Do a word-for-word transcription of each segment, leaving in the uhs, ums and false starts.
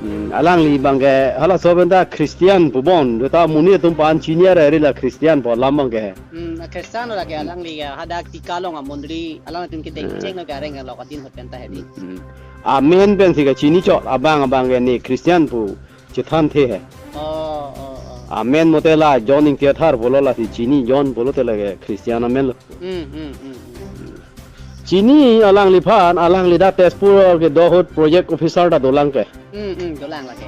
Hmm, alangli abangke halaso pen ta Christian pu bon, ta amonit atum aphan chini arari la Christian pu alam abangke. Hmm, Christian lake alangli ya hadak Tika along amondri alangtum ke deng Hmm. cheng lo ke areng lo kadin hot pen ta hedi. Hmm. Amen pensi kachini chot abang abangke ne Christian pu chethanthe he. Oh, oh, oh. Amen mote la John Ingti Athar pulo lasi chini John pulote lake Christian amen lo. Hmm, hmm, hmm, hmm. Chini alangliphan, alangli dak Tezpur kedo ahut project officer ta dolang ke. Hmm, hmm, dolang lake.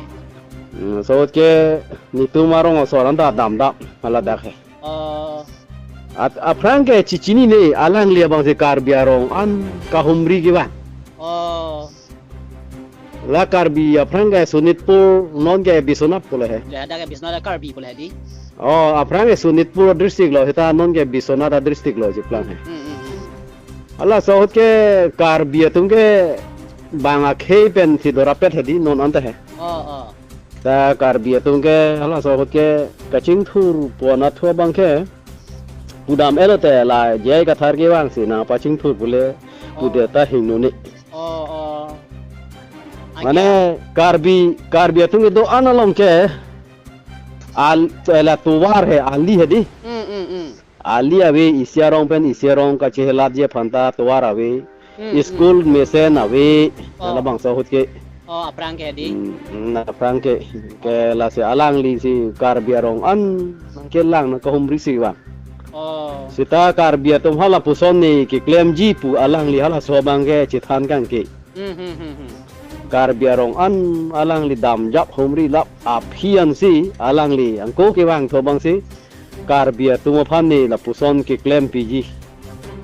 Hmm, so ke netum arong asor anta damdam haladak he. Oh. At aphrang ke chichinine, alangli abangsi Karbi arong an kahumri kevang. Oh. La Karbi aphrang ke Sonitpur, non ke Biswanath pule he. Ya, dak ke Biswanath Karbi pule he di. Oh, aphrang ke Sonitpur district lo, seta non ke Biswanath district lo cheplang he. Hmm, hmm, hmm. Halaso ahut ke Karbi atum ke bang akhei pensi dorapet he di non anta he. Oh, oh. Ta Karbi atum ke halaso ahut ke kachingthur pu anatthu abangke pudam-etlo te la J I Kathar kevangsi nangpachingthur pule Oh. pudet ta hingno ne. Oh, oh. Mane Karbi, Karbi atum kedo-an along ke al, la tovar he, ali he di. Hmm, hmm, hmm. Ali ave, isi arong pen isi arong kachehelatji aphan ta tovar ave. Hmm, hmm. School mesen ave. Oh. Labangso ahut ke. Oh, aphrang ke di. Hmm, hmm, aphrang ke, ke lasi alanglisi Karbi arong an kelang nangkahumri si vang. Oh. Seta Karbi atum halapuson ne keklemji pu alangli halaso abangke chethan kangke. Hmm, hmm, hmm, hmm. Karbi arong an alangli damjap humri lap aphi ansi alangli angko kevangthu abangsi Karbi atum aphan ne lapuson keklempiji.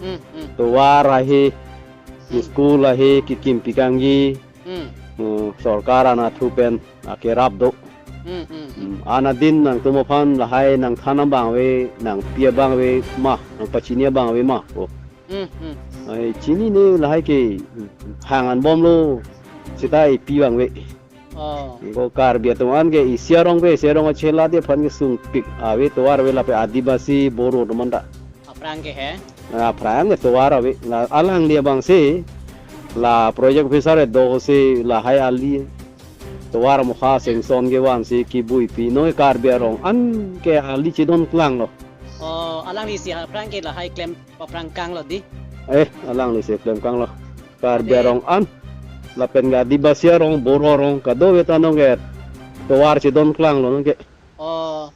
Hmm, hmm. Tovar ahe, Hmm. school ahe, kekimpi kangji. Hmm. Hmm, sorkar anatthu pen akerap do. Hmm, hmm, hmm. Hmm, anadin nangtum aphan lahai nangthan abang ave, nangpi abang ave ma, nangpachini abang ave ma. Oh. Hmm, hmm. Ai, chinine lahai ke hang anbomlo. Seta ipi abang ave. Oh. Ko Karbi atum an ke isi arong pen isi arong kachelatji aphan ke sungpik ave, tovar ave lapen Adivasi Boro atum an ta. Aphrang ke he? Aphrang ke tovar ave. La alangli abangsi la project officer do si lahai ali tovar mokha sanction kevangsi kibuipi, non Karbi arong an ke ali chedon klanglo. Oh, alanglisi aphrang ke lahai klem aphrang kanglo di? Eh, alanglisi klem kanglo. Karbi Ade. arong an lapen ke Adivasi arong, Boro arong, kadokave ta non ke tovar chedon klanglo non ke. Oh.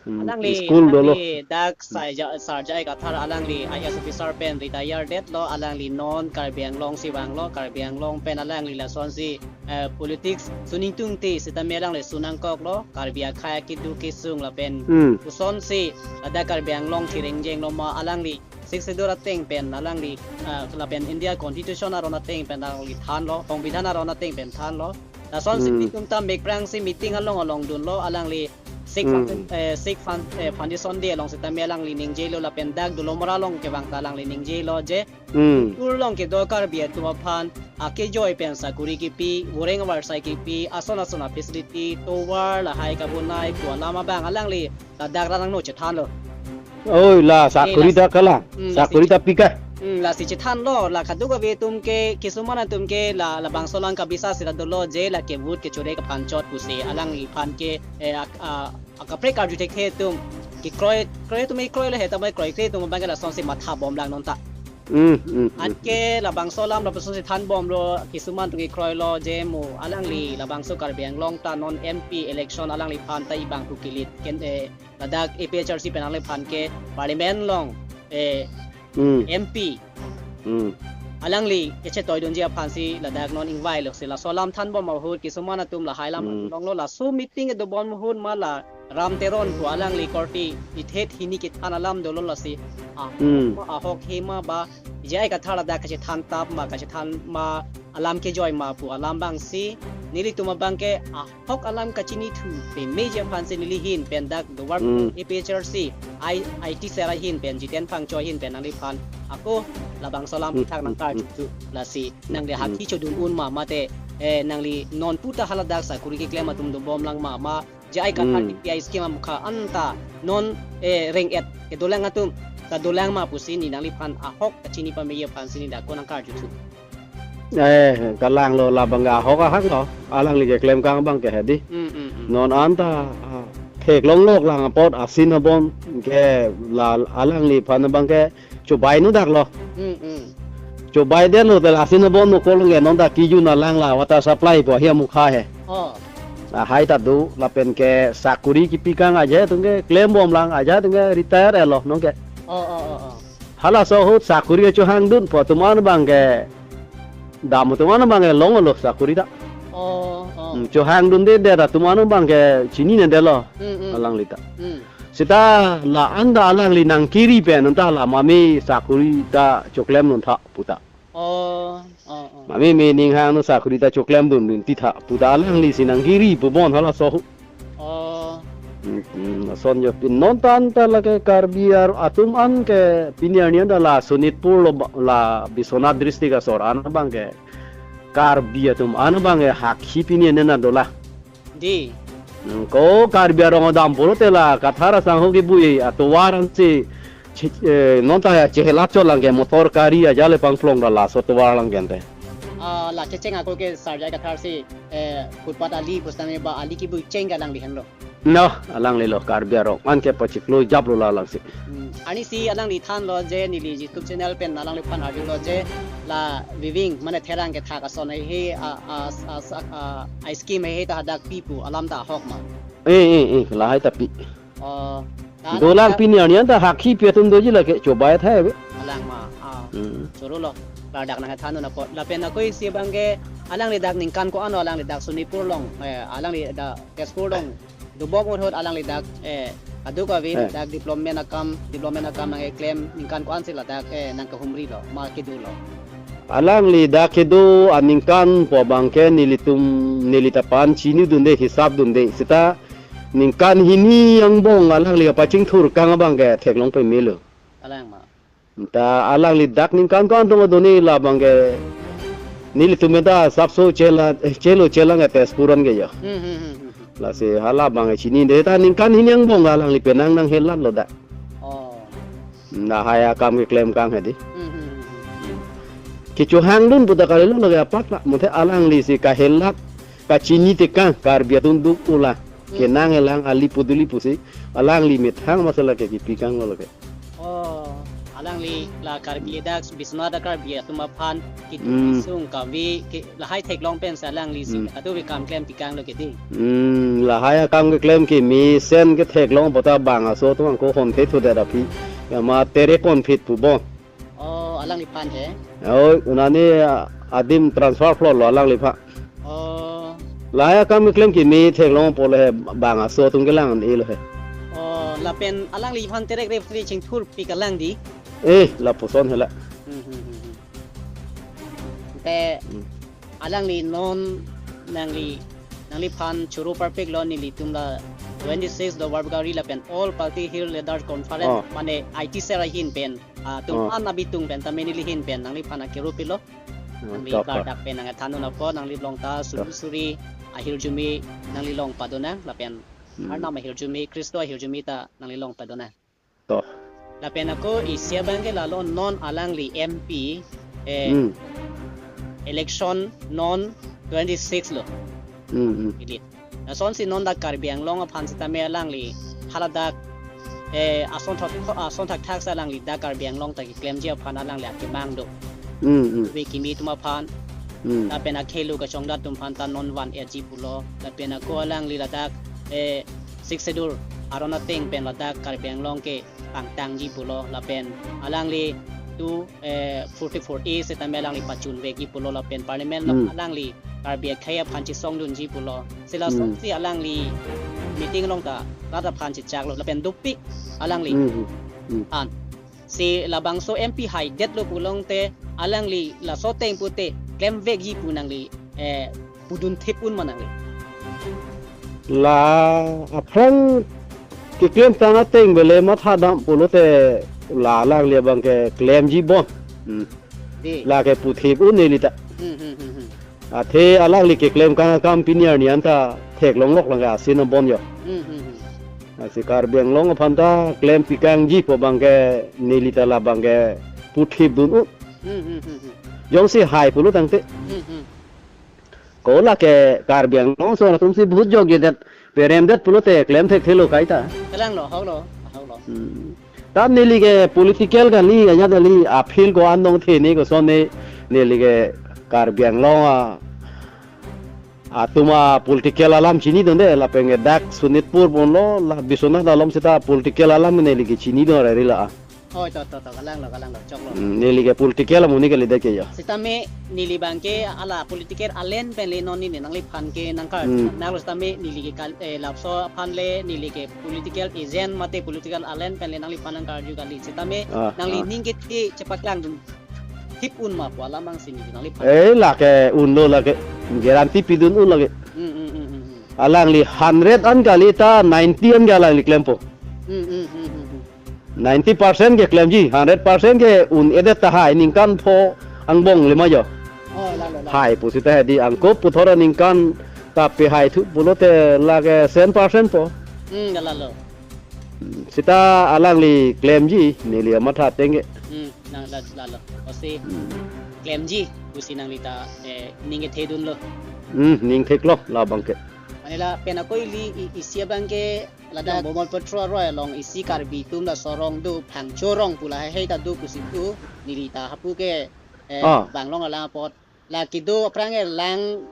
Hmm, Alangli, school dolo. Alangli dak J I, Sir J I Kathar alangli I A S officer pen retire detlo, alangli non Karbi Anglong si vanglo, Karbi Anglong pen alangli lasonsi, eh, politics sun ingtungte sitame alangli sun nangkoklo, Karbi akhei akedo kesung lapen Hmm. kosonsi ladak Karbi Anglong thireng jenglo ma alangli Sixth Schedule ateng pen alangli, eh, lapen India Constitution aron ateng pen alangli thanlo, Songbidhan aron ateng pen thanlo. Lasonsi Hmm. netum ta mekprangsi meeting along along dunlo, alangli Sikh Hmm. Foundation, eh, Sikh Foun-, eh, Foundation Day along sitame alangli ningjelo lapen dak Dolamara along kevang ta alangli ningjelo je Hmm. Manipur along kedo Karbi atum aphan akejoi pen sakuri kipi, voreng avarsai kipi, ason ason a-facility, tovar lahai kabonai pu alam abang alangli ladak ra nangno chethanlo. Oi, la Eh, sakuri la ta kalang, Hmm, la sakuri si ta pika. Hmm, lasi chethanlo, la kadokave atum ke, kisuman atum ke, la, labangso alam kabisa si la dolo je, la ke vote kechure kaphan chot pusi, alangliphan ke, eh, ak-, a, akaprek arju thekthe atum, kekroi, kroi atum kekroilo he, tame kroikre atum abang ke lasonsi matha bomlang non ta. Hmm, hmm, hmm. Anke labangso alam, labangso si thanbomlo, kisuman atum kekroilo je mo, alangli, labangso Karbi Anglong ta non M P election alangliphan ta ibang pu kilit, ken, eh, ladak A P H L C pen alangliphan ke parliament along, eh, Hmm. M P. Hmm. Alangli kechetoidunji aphansi ladak non ingvailo si laso alam thanbom ahut kisuman atum lahai alam Hmm. longlo laso meeting kedobom ahut ma la Ram Teron pu alangli korte ithet hini kethan alam dolo lasi. Ah, Hmm. ma ahok he ma ba J I Kathar ladak kachethan tap ma kachethan ma alam kejoi ma pu alam abangsi nelitum abang ke ahok alam kachinithu pemeji aphansi neli ahin pen dak Duar Hmm. A P H L C I, I T cell ahin pen Jiten Phangcho ahin pen nangliphan ako labangso alam Hmm. thak nangkar Hmm. chuchu lasi nangli Hmm. haki chodun un ma mate, eh, nangli non puta haladak sakuri keklem atum dobomlang ma ma J I Kathar Hmm. T P I scheme amukha anta non, eh, reng-et kedolang atum ta dolang ma pusi ne nangliphan ahok kachini pameji aphansi ne dak ako nangkar chuchu. Eh, kalang lo, labang ahok ahak lo. Alangli keklem kang abang ke hedi. Hmm, hmm, hmm. Non anta, ah, theklong lok lang apot asin abon ke la alangliphan abang ke chobai nu dak lo. Hmm, hmm. Chobai det lo tel asin abon no kolong ke non dak kijun alang la water supply po hia mukha he. Oh. Lahai ta do lapen ke sakuri kipi kang aja atum ke klem bom lang aja atum ke retire lo non ke. Oh, oh, oh, oh. Halaso ahut sakuri chohang dun po atum an abang ke dam atum an abang ke long lo sakuri ta. Oh, oh. Hmm, chohang dunde det atum an abang ke chinine det lo. Hmm, hmm. Alangli ta. Hmm. Seta la anta alangli nangkiri pen anta la mame sakuri ta choklem dun tha puta. Oh, oh, oh. Mame me ning hang no sakuri ta choklem dun dun ti tha puta alangli si nangkiri pu bon halaso ahut. Oh. Hmm, hmm, lason jo pin non tan ta lake Karbi ar atum an ke pini arni anta la Sonitpur lo ba-, la Biswanath district asor an abang ke Karbi atum an abang ke hakhi pini nena dola. Di. Hmm, ko Karbi arong adam pulote la Kathar asangho kebui atovar ansi che-, eh, non ta ya chehelat chot lang ke motor kari aja le pangplong da laso tovar lang ke ante. Ah, la checheng ako ke Sarjai Kathar si, eh, footpath ali pusitame ba ali kebui cheng ke alangli henlo. No, alangli lo Karbi arong an ke pachiklo jap lo la lang si. Hmm. Ani si alangli than lo je neli YouTube channel pen alangliphan arju lo je la weaving mane therang kethak ason he a, a, a, a, a scheme he ta hadak pi pu alam ta ahok ma. Eh, eh, eh, lahai ta pi. Oh, ta dolang alam pini arni anta hakhi pi atum doji lake chobai thai be. Alang ma, ah. Hmm. Choro lo. Ladak nangthan dun apot. Lapen ako isi abang ke alangli dak ningkan ko-an alangli dak Sonitpur along, eh, alangli dak Tezpur along dobom ahut alangli dak, eh, adu kavi, eh, dak development akam, development akam nangkeklem ningkan ko-an si ladak, eh, nangkehumri lo, ma kedo lo. Alangli dak kedo aningkan pu abang ke nelitum, neli ta pan chini dunde, hisap dunde. Seta ningkan hini angbong alangli kapachingthur kang abang ke theklong pame lo. Alang ma. Ta alangli dak ningkan ko-an tong adoni labang ke nelitum ta sapso chela, chelo chelang ke Tezpur an ke jo. Hmm, hmm, hmm, hmm, hmm. Lasi halabang ke chinide ta ningkan hini angbong alangli penang nanghelat lo dak. Oh. Lahai akam keklem kang hedi. Hmm, hmm, hmm, hmm. Kechohang dun puta kalilo lake apak la. Muthe alangli si kahelat kachini tekang Karbi atum duk ula. Hmm. Kenang elang ali puduli pusi alangli methang masala ke kipi kang lo lake. Oh, alangli la Karbi dak Biswanath Karbi atum aphan ki-, hmm, sung kavi ke lahai theklong pen si alangli si, hmm, adu kam klem pi kang lo ke di. Hmm, lahai akam keklem ke mesen ketheklong puta bang aso atum angko hon the thu det aphi. Ya ma tere kon phit pu bo. Oh, alangliphan he. Oh, unani, ah, adim transfer floor lo alangliphan. Oh. Lahai akam keklem ke me theklong pulo he bang aso atum kelang an-e lo he. Oh, lapen alangliphan terek rep tri chingthur pi kalang di. Eh, lapuson hela. Hmm, hmm, hmm, hmm. Te, hmm, alangli non nangli, nangliphan choro parpik lo nelitum la twenty-six do Warbagari lapen All Party Hill Leaders Conference, oh, mane I T cell ahin pen, ah, atum, oh, an abitung pen tame neli ahin pen nangliphan akero pilo. Oh, nangli to, to, klardak pen nangthan dun apot nangli along ta, to, suri suri ahirjume nangli along padonang lapen, hmm, Arnam ahirjume, Khristo ahirjume ta nangli along padonang. To. Lapen ako isi abang ke lalo non alangli M P, eh, hmm, election non twenty-six lo. Hmm, hmm. Ili. Lasonsi non dak Karbi Anglong aphan sitame alangli haladak, eh, ason thak, ason thakthak si alangli dak Karbi Anglong ta keklemji aphan alangli akemang do. Hmm, hmm. Ave kimi atum aphan, hmm, lapen akhelu kachongdat atum aphan ta non van-etji pulo. Lapen ako alangli ladak, eh, Sixth Schedule aron ateng pen ladak Karbi Anglong ke pangtangji pulo lapen alangli tu, eh, forty-four A sitame alangli pachun vekji pulo lapen parliament along, hmm, alangli Karbi akhei aphan chesong dunji pulo. Si lason, hmm, si alangli meeting along ta rat aphan chechak lo lapen dopik alangli, hmm, hmm, hmm, an. Si labangso M P haidet lo pulote alangli laso ateng pute klem vekji pu nangli, eh, pudun thip un ma nangli. La aphrang keklem tang ateng bele matha dam pulote la alangli abang ke klemji bon. Hmm. Di. Lake puthip un neli ta. Hmm, hmm, hmm, hmm. Athe alangli keklem kang akam pini arni anta theklong lok lang ke asin abon jo. Hmm, hmm, hmm. Lasi Karbi Anglong aphan ta klem pi kangji pu abang ke neli ta labang ke puthip dun un. Hmm, hmm, hmm, hmm. Jongsi hai pulo tangte. Hmm, hmm. Ko lake Karbi Anglong ason atumsi vote jokjedet, peremdet pulote klem thekthelo kaita. Kalang lo, ahok lo, ahok lo. Hmm. Ta neli ke political kali, ajat neli appeal ko-an dong the ne koson ne, neli ke Karbi Anglong a, atum a political alam chinidunde, lapen ke dak Sonitpur ponlo, la Biswanath along seta political alam neli ke chinidun rari la. Oh, to, to, to, kalang lo, kalang lo, choklo. Hmm, neli ke political amonit kalidet ke ya. Sitame neli abang ke hala political alen pen le non neli nangliphan ke nangkar. Hmm. Nanglo sitame neli ke kal-, eh, labangso aphan le neli ke political agent mate political alen pen le nangliphan nangkarju kali. Sitame ah, nangli ah, ning kethe chepaklangdun thip un ma pu alam abang si neli nangliphan. Eh, lake unlo lake. Guarantee pidun un lake. Hmm, hmm, hmm, hmm, hmm. Alangli hundred an kali ta ninety an ke alangli klempo. Hmm, hmm, hmm, hmm, hmm. Ninety percent ke klemji, hundred percent ke un-edet tahai ningkan pho angbong lima jo. Oh, lalo, lalo. Hai pusita hedi angko puthot aningkan ta pehai thu pulote lake sen percent po. Hmm, lalo. Seta alangli klemji, neli amatha ateng ke. Hmm, nang la-, lalo. Pusi hmm, klemji, pusi nangli ta, eh, ning kethedunlo. Hmm, ning theklo, labang ke. Mane lapen ako ili i-, isi abang ke ladak Bomol Petro aroi along isi Karbi atum laso arong do, Phangcho arong pu lahai hai ta do pusi tu, neli ta hapu ke, eh, ah, bang along alang apot. La kedo aphrang ke lang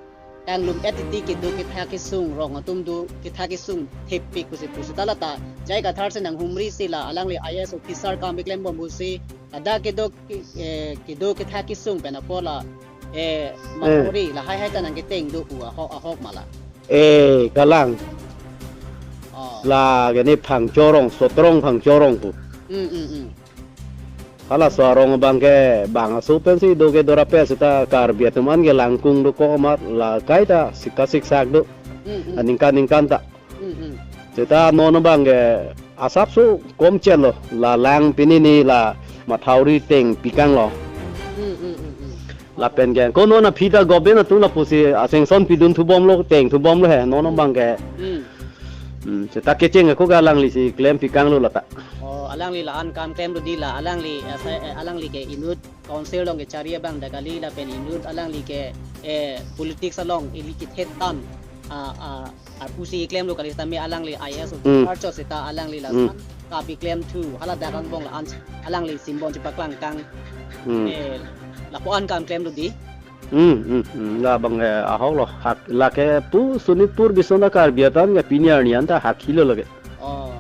kanglum-et titi kedo ketha kesung arong atum do ketha kesung thepik pusi pusita la ta J I Kathar si nanghumri si la alangli I A S officer kam keklembom pusi ladak kedo ke-, eh, kedo ketha kesung pen apot la, eh, eh, mapori lahai hai ta nangketeng do pu ahok, ahok ma la. Eh, kalang. Oh. La kene Phangcho arong, Sotrong Phangcho arong pu. Hmm, hmm, hmm. Halaso arong abang ke bang aso pensi do ke do rapet seta Karbi atum an ke langkung dokok amat la kaita sika siksak do. Hmm, hmm. Aningkan ningkan ta. Hmm, hmm. Seta non abang ke asapso komchen lo, la lang pini ni la mathauri teng pikang lo. Hmm, hmm, hmm, hmm. Lapen ke ko non aphi ta government atum lapusi a-sanction pidun thubomlo, teng thubomlo he, non abang ke. Hmm. Hmm, seta kecheng ako ke alangli si klem pikanglo lata. Oh, alangli la-an kam klemlo di la, alangli, eh, sa-, eh, alangli ke inut council along kechari abang dak kali lapen inut alangli ke, eh, politics along ili kethe tang, ah, ah, ah, pusi klemlo kali sitame alangli I A S hmm, officer chot seta alangli la hmm, san kapiklem thu, hala dak angbong la-an alangli simbon chepaklang kang. Hmm. Eh, lapu-an kam klemlo di. Hmm, hmm, hmm. Labang, eh, ahok lo. Hak, lake pu Sonitpur Biswanath Karbi atan ke pini arni anta hak hilo lake. Oh.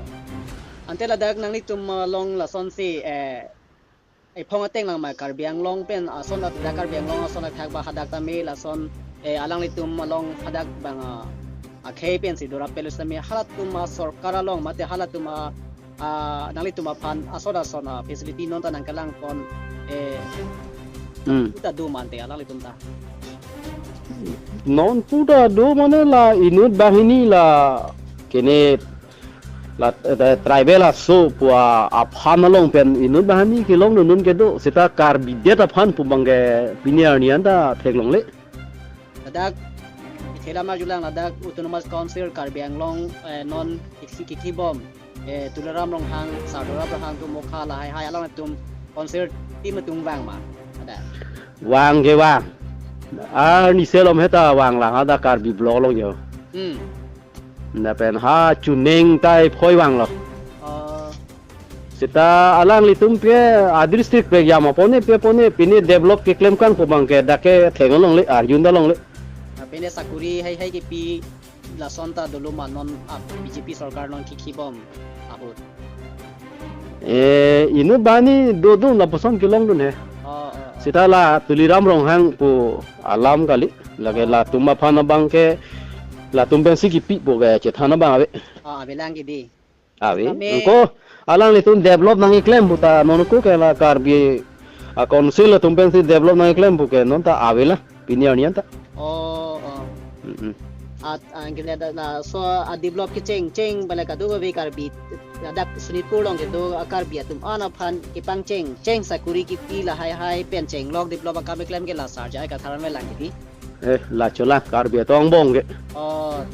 Ante ladak nanglitum along lasonsi, eh, ephong ateng lang ma Karbi Anglong pen ason ladak Karbi Anglong ason athak ba hadak tame lason, eh, alanglitum along hadak bang, ah, akhei pensi do rapet lo sitame halatum asorkar along mate halatum a, ah, nanglitum aphan ason ason, ah, facility non ta nangkelangpon, eh, hmm, puta do ma ante alanglitum ta. Non puta do mane la inut banghini la kene la, eh, tribal aso pu aphan along pen inut banghini kelongdun kedo seta Karbi det aphan pu abang ke pini arni anta theklongle. Ladak, ithela marjulang ladak Autonomous Council Karbi Anglong, eh, non kiki, kikibom, eh, Tuliram Ronghang, Sardora Ronghang atum Mokha lahai hai alangtum council team atum vang ma. Ada. Vang ke vang. Arni selom heta vang lang ada Karbi block along jo. Hmm. Lapen ha Chuneng tai phoi vanglo. Oh. Seta alanglitum pe a-district pe jam apone pe pone pine develop keklem kang pu abang ke dak ke theng alongle arjun ta longle. Ah, pine sakuri hai hai kepi lason ta dolo ma non, ah, B J P sorkar non kikibom ahut. Eh, inut banghini dodun lapuson kelongdun he. Oh, oh, oh. Seta la Tuliram Ronghang pu alam kali. Lake latum aphan abang ke latum pensi kipipo ke chethan abang ave. Ah, avelang ke di. Ave. Kami ko alanglitum develop nangkeklem puta non ko ke la Karbi a-council atum pensi develop nangkeklem pu ke non ta ave la pini arni anta. Oh, oh. Mm-mm. At ang kita da laso a-develop kecheng cheng bala kado ave Karbi ladak Sonitpur along kedo a-Karbi atum an aphan kepangcheng cheng sakuri kipi lahai hai pen chenglok develop akam keklem ke la sar J I Kathar an avelang ke di. Eh, la chola Karbi atum angbong ke. Oh.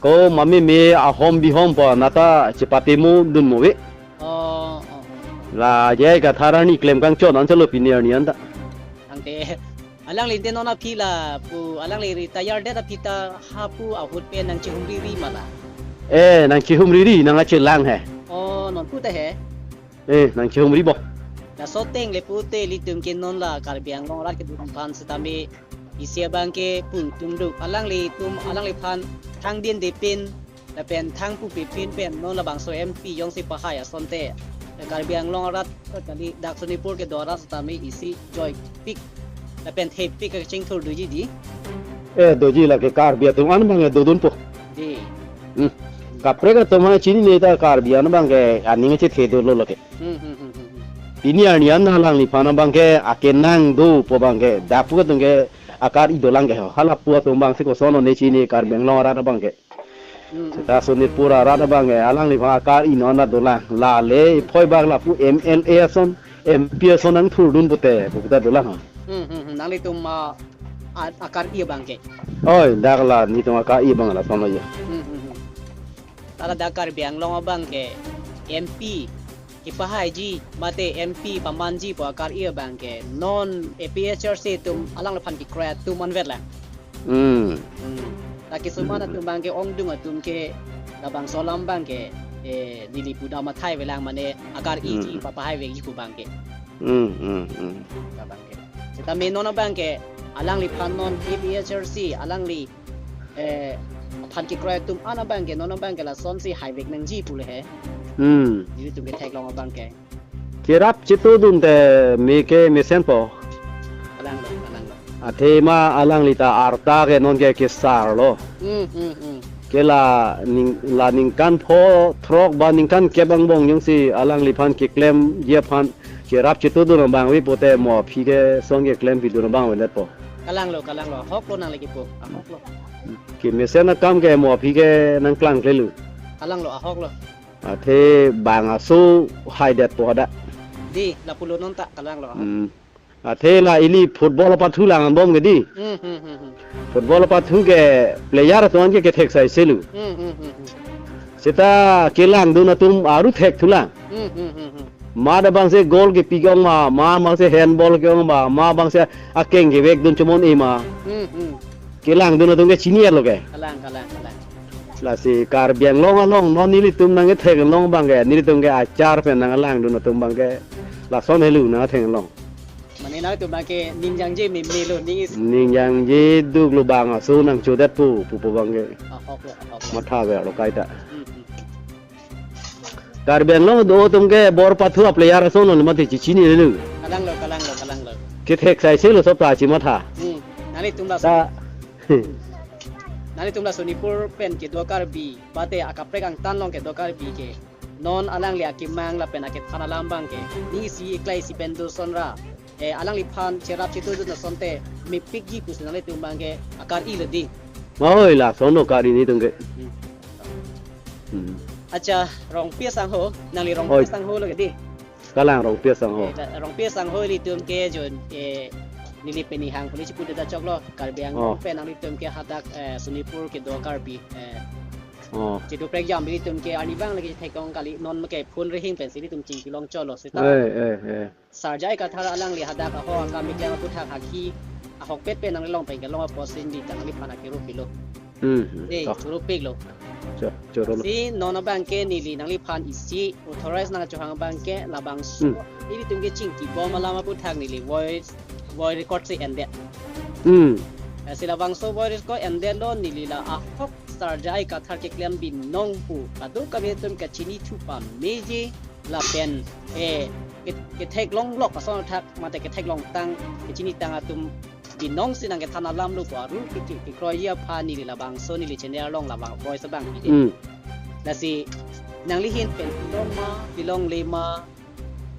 Ko mami me ahom bihom pa nata chepatemo dun mo ve. Oh, oh, oh. La J I Kathar arni klem kangchot an chalo pini arni anta. Tangte alangli te non aphi lapu, alangli retire det aphi ta hapu ahut pen nangchihumriri ma la? Eh, nangchihumriri, nangkachelang he. Oh, non pu ta he. Eh, nangchihumri bo. Laso ateng le pute ilitum ke non la Karbi Anglong arat kedun aphan setame isi abang ke pu tungduk. Alanglitum, alangliphan thangdin depin lapen thangpupe pin pen non labangso M P jongsi pahai asonte, eh, Karbi Anglong arat kali dak Sonipur kedo arat setame isi joipik lapen thepik kachingthur doji di. Eh, doji, lake Karbi atum an abang ke dodunpo. Di. Hmm. Kaprek atum ha chinine ta Karbi an abang ke aning chethe dolo lake. Hmm, hmm, hmm, hmm, hmm. Pini arni an alangliphan abang ke akenang dopo abang ke, dak pu atum ke akar-i dolang ke ho. Halapu atum abang si koson ne chini, Karbi Anglong arat abang ke. Hmm, hmm. Seta Sonipur arat abang ke alangliphan akar-i non ta dolang. Lale phoi bak lapu M L A ason, M P ason nangthurdun pute, pu ta dolang ho. Hmm, hmm, hmm. Nanglitum, ah, a-, akar-i abang ke. Oi, dak la nelitum akar-i abang lason lo ya. Hmm, hmm, hmm. Hala dak Karbi Anglong abang ke M P kepahaiji mate M P pamanji pu akar-i abang ke non A P H L C atum alangliphan kekroi atum anvet lang. Hmm. Hmm. Lake suman, hmm, atum abang ke ongdung atum ke labangso alam abang ke, eh, neli pudam athai avelang mane akar-iji, hmm, papahai aveji pu abang ke. Hmm, hmm, hmm. Abang ke. Setame non abang ke alangliphan non A P H L C alangli, eh, aphan kekroi atum an abang ke non abang ke lasonsi haivek nangji pu le he. Hmm. Nelitum ketheklong abang ke. Cherap chetudun te me ke mesenpo. Kalang lo, kalang lo. Athema alangli ta arta ke non ke kesar lo. Hmm, hmm, hmm. Ke la ning, la ningkan pho throk ba ningkan kep angbong jongsi alangliphan keklemji aphan cherap chetudun abang ave pute mo aphi keson keklempidun abang avedetpo. Kalang lo, kalang lo. Ahok lo nangli kipu. Ahok lo. Kemesen akam ke mo aphi ke nangklangkle lo. Kalang lo, ahok lo. Athe bang aso haidetpo hadak. Di, lapu lo non ta, kalang lo. Hmm. Athe la ili football apathu lang angbong ke di. Hmm, hmm, hmm, hmm. Football apathu ke player atum ke kethek sai selu. Hmm, hmm, hmm, hmm. Seta kelangdun atum aru thekthu lang. Hmm, hmm, hmm, hmm. Mat abang se goal kepi ke-ong ma, mat abang se handball ke-ong ma, mat abang se akeng kevekdun chomon-e ma. Hmm, hmm. Kelangdun atum ke chini lo ke. Kalang, kalang, kalang. Lasi Karbi Anglong along non nelitum nangkethek long abang ke, nelitum ke achar pen nanglangdun atum abang ke. Lason helo nangkethek long. Mane nangtum abang ke ning jangje meme lo, ning is- Ning jangje duk lo, bang aso nangchodetpo, pupo abang ke. Ahok lo, ahok lo. Matha ver lo kaita. Hmm, hmm. Karbi Anglong do atum ke bor pathu a-player ason lo mati chichini lo. Kalang lo, kalang lo, kalang lo. Kethek sai selo sop ta chimatha. Hmm. Nanglitum la- Ta. Nanglitum la Sonipur pen kedo Karbi, mate akaprek angtan along kedo Karbi ke. Non alangli akemang lapen akethan alam abang ke. Ning isi eklai isi pen do ason ra. Eh, alangliphan cherap chetudun asonte mepikji pusi nanglitum abang ke akar-i lo di. Oi, lason lo kar-i nelitum ke. Hmm. Hmm. Acha, Rongpi asangho, nangli Rongpi, oi, asangho lo ke di. Kalang Rongpi asangho. Eh, da-, Rongpi asangho ilitum ke jon, eh, neli pini hang puli chipu da chok lo, Karbi Anglong, oh, pen nanglitum ke hadak, eh, Sonipur kedo Karbi, eh, oh, chidu prekjam ilitum ke arnivang lagi thekong kali non ke phone rehing pensi ilitum chingki long cholo seta. Eh, eh, eh. Sarjai Kathar alangli hadak ahok akam keklem aputhak haki ahokpet pen nanglong pen kelong apotsi neli ta nangliphan akero pilo. Hmm, hmm. Dei, to. Choro piklo. Cho-, choro lo. Si non abang ke neli nangliphan isi authorize nangchohang abang ke labangso. Hmm. Ilitum ke chingkibom alam aputhak neli voice, voice record si endet. Hmm. Eh, si labangso voice record endet lo neli la ahok Sarjai Kathar keklem binong pu. Kadokave atum kachinithu pameji lapen, eh, ke-, ketheklong lok ason athak mate ketheklong tang, kechinitang atum binong si nangkethan alam lo pu aru ke, ke, kekroiji aphan neli labangso neli channel along labang voice abang pide. Hmm. Lasi nangli ahin pen pilong ma, pilongle ma,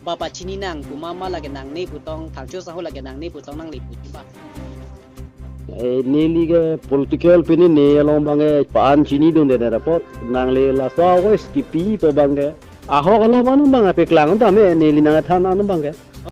ba pachini nang pu ma, ma lake nangne putong, thangcho asangho lake nangne putong nangli puji ba. Eh, neli ke political pini ne along abang ke pa-an chinidunde apot, nangli laso voice kipipo abang ke. Ahok alam an abang ke paklang tame, neli nangthan an abang ke.